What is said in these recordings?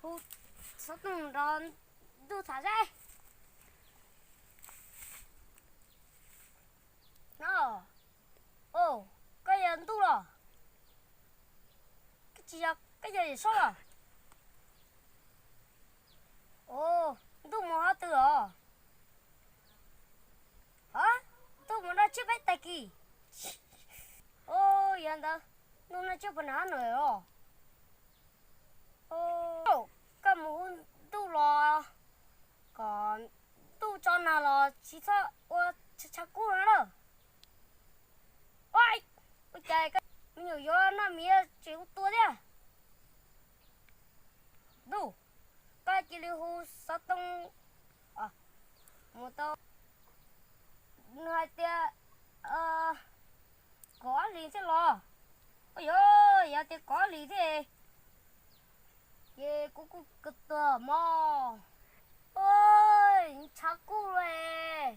Hu xov tooj nrog ntuj tham seb. No, koj yog ntuj los? Koj tsis yog, koj yog Yawm Saub los? Ntuj mus qhov twg os? Ntuj mus noj tsiab peb tag kis. Yog ntawd, ntuj noj tsiab puas nrog nws os? Koj mus hu ntuj los kom ntuj tso nag los tsis txhob ua tshav kub no lawm. Ua, ua cas me nyuam yuav noj mis tseem hu tua thiab? Ntuj, koj cia li hu xov tooj mus tau. Nws hais tias kov hlis thiab los? Ua, yog, yog tias kov hlis thiab ces kuv kuj kawg tuag mog. Tshav kub lawm.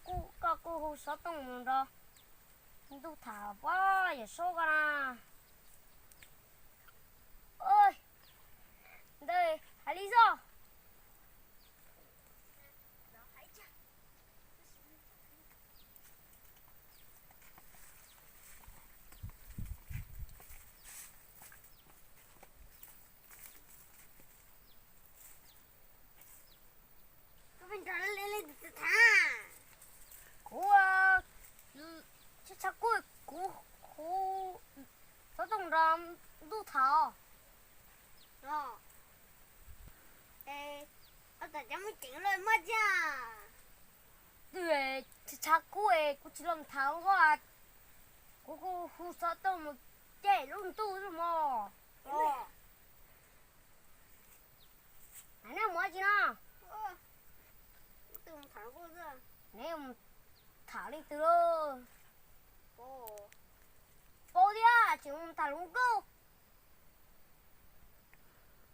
Kuj, koj kuj hu xov tooj mus nrog ntuj tham pab Yawm Saub koj na. Ntawd hais li xwb. Kuv tshav kub, kuv hu xov tooj nrog ntuj tham. Os, cov muaj ceev lawm maj thiab. Twb tshav kub es kuv tsis los tham hluas nkauj, kuv kuj hu xov tooj mus caij lub ntuj xwb mog. Neb mus dab tsi no? Neb mus tham leej twg lauj? Paub thiab, tseem mus tham hluas nkauj.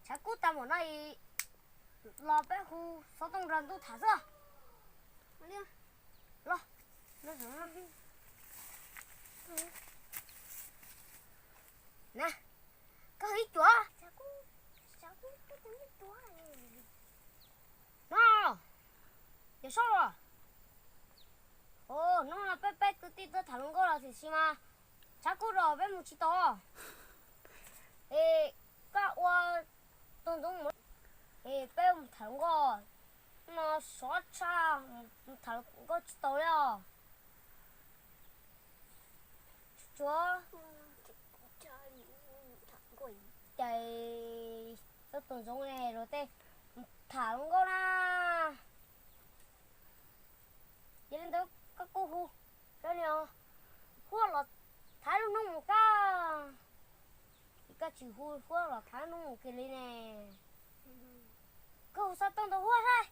Tshav kub tag npaum no los peb hu xov tooj nrog ntuj tham xwb. Los, na, koj hu ib cuam. No, Yawm Saub los? Hnub no peb peb kwv tij tuaj tham hluas nkauj los tiam sis mas tshav kub los peb mus tsis tau. Es koj ua tus ntxoov mus, es peb mus tham hluas nkauj. No sov tshaj, mus tham hluas nkauj tsis tau li os. Tsuav ces tus ntxoov ne luag tej tham hluas nkauj na. Yog li ntawd koj kuj hu rau niag Huab los tham lub hnub mus koj. Koj tsis hu Huab los tham lub hnub mus kiag li ne. Koj hu xov tooj nrog Huab saib.